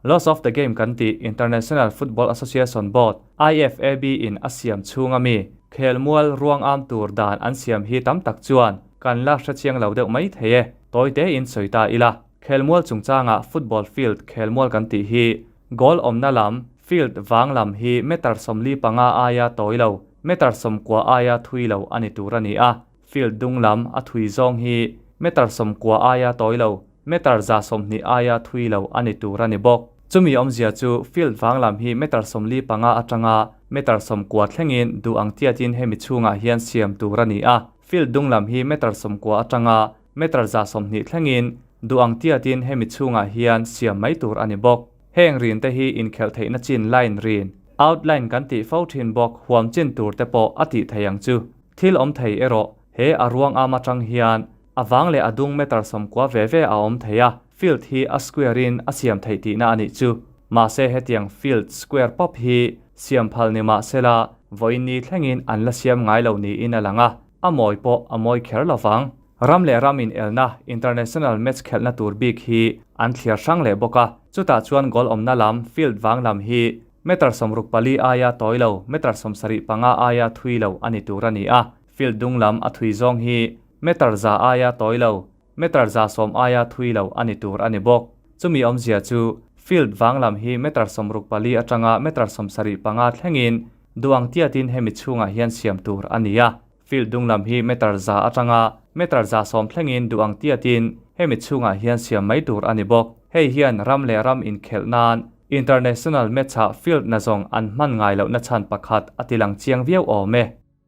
Laws of the game kan tih International Football Association Board, IFAB, in a siam chhunga mi khelmual ruang am tur dan an siam hi tam tak chuan kan la hrechiang lo deuh mai thei e. Tawi tein sawi ta ila, khelmual chungchangah football field khelmual kan tih hi goal awmna lam, field vang lam hi meter 45 aia tawi lo, meter 90 aia thui lo a ni tur a ni a. Field dung lam a thui zawng hi meter 90 aia tawi lo, meter 120 aia thui lo a ni tur a ni bawk. Chumi awmzia chu field vang lam hi meter 45 atanga meter 90 thlengin duh ang tiatin hemi chhungah hian siam tur a ni a. Field dung lam hi meter 90 atanga meter 120 thlengin duh ang tiatin hemi chhungah hian siam mai tur a ni bawk. Heng rin te hi inkhelh theihna chin line rin, outline kan tih fo thin bawk huam chin tur te pawh a tih thei ang chu. Thil awm thei erawh he a ruang am atang hian a vang leh a dung meter 90 ve ve a awm thei a, field hi a square in a siam theih tihna a nih chu. Mahse hetiang field square pawp hi siam phal ni mahsela vawiin ni thlengin an la siam ngai lo niin a lang a, a mawi pawh a mawi kher lovang. Ram leh ram in elna international match khelhna tur bik hi an thliar hrang leh bawk a, chutah chuan goal awmna lam field vang lam hi meter 64 aia tawi lo, meter 75 aia thui lo a ni tur a ni a, field dung lam a thui zawng hi meter 100 aia tawi lo, meter 110 aia thui lo a ni tur a ni bawk. Chumi awmzia chu field vang lam hi meter 64 atanga meter 75 thlengin duh ang tiatin hemi chhungah hian siam tur a ni a. Field dung lam hi meter 100 atanga meter 110 thlengin duh ang tiatin hemi chhungah hian siam mai tur a ni bawk. Hei hian ram leh ram inkhelh nan international match-ah field na zawng an hman ngai lohna chhan pakhat a tilang chiang viau awm e.